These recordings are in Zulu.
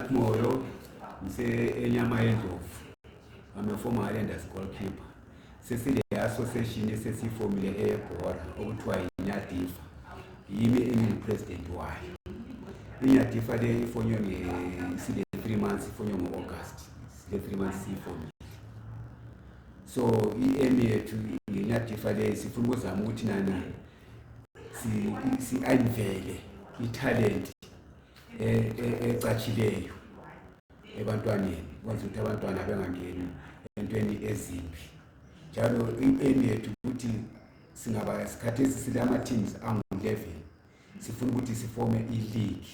Lucky Moyo, ngise enyama yendlovu. I'm a former Highlanders goalkeeper. Sesile association esesifomile eyebhora okuthiwa yiNyadifa. Yimi engingu-president wayo. INyadifa le ifonywe sile 3 months, ifonywe ngo-August. Sile 3 months siyifomile. So i-aim yethu ngeNyadifa le, sifuna ukuzama ukuthi nana si-unveile i-talent ecatshileyo ebantwaneni, kwenza ukuthi abantwana bengangeni entweni ezimbi. Njalo i-aim yethu ukuthi singaba sikhathesi silama-teams angu-11, sifuna ukuthi sifome i-league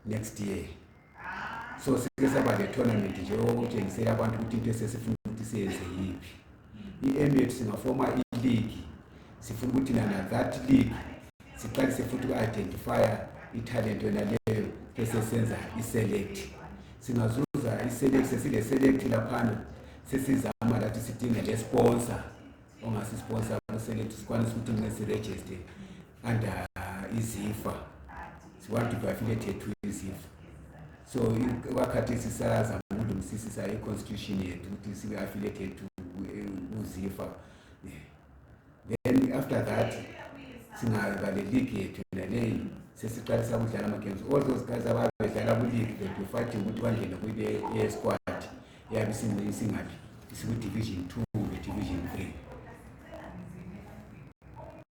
next year. So sike saba le-tournament nje okutshengisela abantu ukuthi into esesifuna ukuthi siyenze yiphi. I-aim yethu, singafoma i-league, sifuna ukuthi nana that league siqalise futhi uku-identifya i-talent yona leyo, bese senza i-select. Singazuza i-select, sesile-select laphana, sesizama lathi sidinge le sponsor ongasi-sponsor ku-select, sikwanise ukuthi nce si-register under iZIFA. We want to be affiliated to iZIFA. So kwakhathesi sisazama ukulungisisisa i-constitution yethu ukuthi sibe affiliated to uZIFA. Then after that singaba le league yethu naleyi, sesiqalisa ukudlala ama-games. All those guys ababedlala ku-league, they be fighting ukuthi bangene kule squad eyabe isingaphi, isiku-division two.